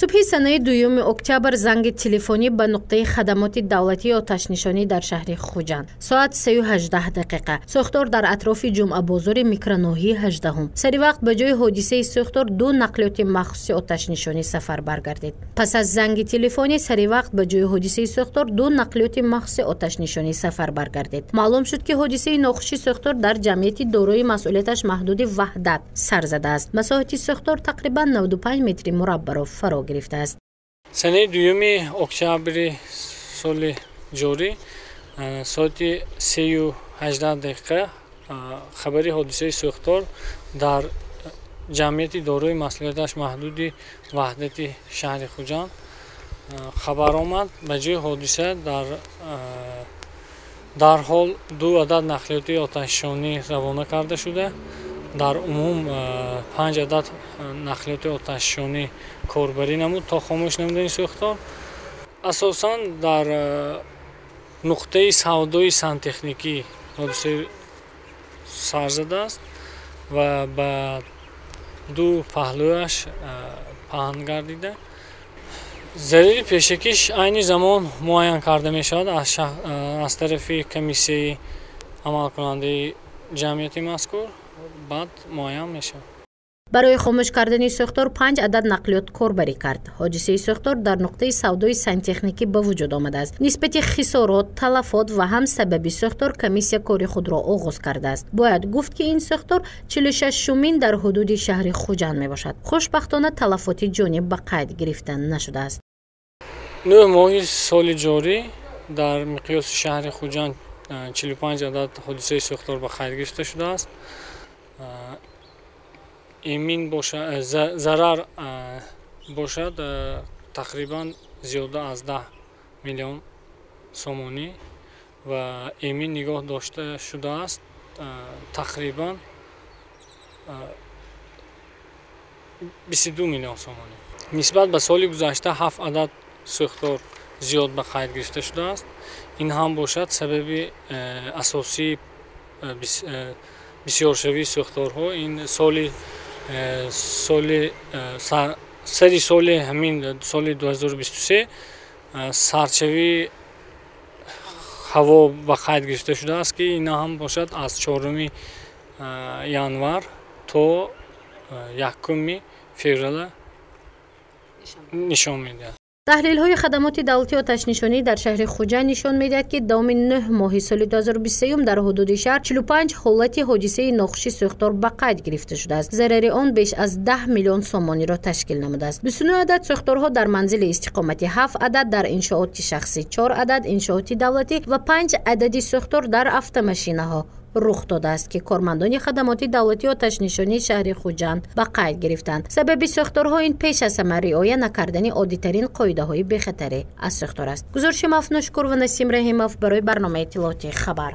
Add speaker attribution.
Speaker 1: Субҳи санаи 2 октябр занги телефонӣ ба нуқтаи хадамоти давлатии оташнишонӣ дар шаҳри Хуҷанд. Соат 3:18. Сӯхтор дар атрофи Ҷумъабозори микроноҳияи 18. Сари вақт ба ҷои ҳодисаи сӯхтор ду нақлиёти махсуси оташнишонӣ сафарбар гардид. Пас аз занги телефонӣ сари вақт ба ҷои ҳодисаи сӯхтор ду нақлиёти махсуси оташнишонӣ сафарбар гардид. Маълум шуд, ки ҳодисаи нохуши сӯхтор дар ҷамъияти дорои масъулияташ маҳдуди Ваҳдат сар задааст. Масоҳати сӯхтор тақрибан 95 метри мураббаро фаро гирифтааст.
Speaker 2: Санаи 2 октябри соли ҷорӣ соати 3:18 хабари ҳодисаи сӯхтор дар ҷамъияти дорои масъулияташ маҳдуди Ваҳдати шаҳри Хуҷанд хабар омад. Ба ҷои ҳодиса дарҳол ду адад нақлиёти оташнишонӣ равона карда шуда, дар умум 5 адад нақлиёти оташнишонӣ корбарӣ намуд то хомӯш намудани сӯхтор. Асосан дар нуқтаи савдои сантехникӣ ҳодиса сар задааст ва ба ду паҳлӯяш паҳн гардида. Зарари пешакиш айни замон муайян карда мешавад аз тарафи комиссияи амалкунандаи ҷамъияти мазкур, баъд муайян мешавад.
Speaker 1: Барои хомӯш кардани сӯхтор 5 адад нақлиёт корбарӣ кард. Ҳодисаи сӯхтор дар нуқтаи савдои сантехникӣ ба вуҷуд омадааст. Нисбати хисорот, талафот ва ҳам сабаби сӯхтор комиссия кори худро оғоз кардааст. Бояд гуфт, ки ин сӯхтор 46-умин дар ҳудуди шаҳри Хуҷанд мебошад. Хушбахтона талафоти ҷонӣ ба қайд гирифта нашудааст.
Speaker 2: 9 моҳи соли ҷорӣ дар миқёси шаҳри Хуҷанд 45 адад ҳодисаи сӯхтор ба қайд гирифта шудааст. Эмин бошад, зарар бошад тақрибан зиёда аз 10 миллион сомонӣ ва эмин нигоҳ дошта шудааст тақрибан 22 миллион сомонӣ. Нисбат ба соли гузашта 7 адад сӯхтор зиёд ба қайд гирифта шудааст. Ин ҳам бошад сабаби асосии бисёршавии сӯхторҳо. Ин соли сари соли ҳамин соли 2023 сарчавии ҳаво ба қайд гирифта шудааст, ки ин ҳам бошад аз 4 январ то 1 феврала нишон медиҳад.
Speaker 1: Таҳлилҳои хадамоти давлатии оташнишонӣ дар шаҳри Хуҷанд нишон медиҳад, ки давоми 9 моҳи соли 2023 дар ҳудуди шаҳр 45 ҳолати ҳодисаи нохуши сӯхтор ба қайд гирифта шудааст. Зарари он беш аз 10 миллион сомониро ташкил намудааст. 29 адад сӯхторҳо дар манзили истиқоматӣ, 7 адад дар иншооти шахсӣ, 4 адад иншооти давлатӣ ва 5 адади сӯхтор дар автомашинаҳо рух додааст, ки кормандони хадамоти давлатии оташнишонии шаҳри Хуҷанд ба қайд гирифтанд. Сабаби сӯхторҳо ин пеш аз ҳама риоя накардани оддитарин қоидаҳои бехатарӣ аз сӯхтор аст. Гузориши Мафнушкур ва Насим Раҳимов барои барномаи иттилоотии Хабар.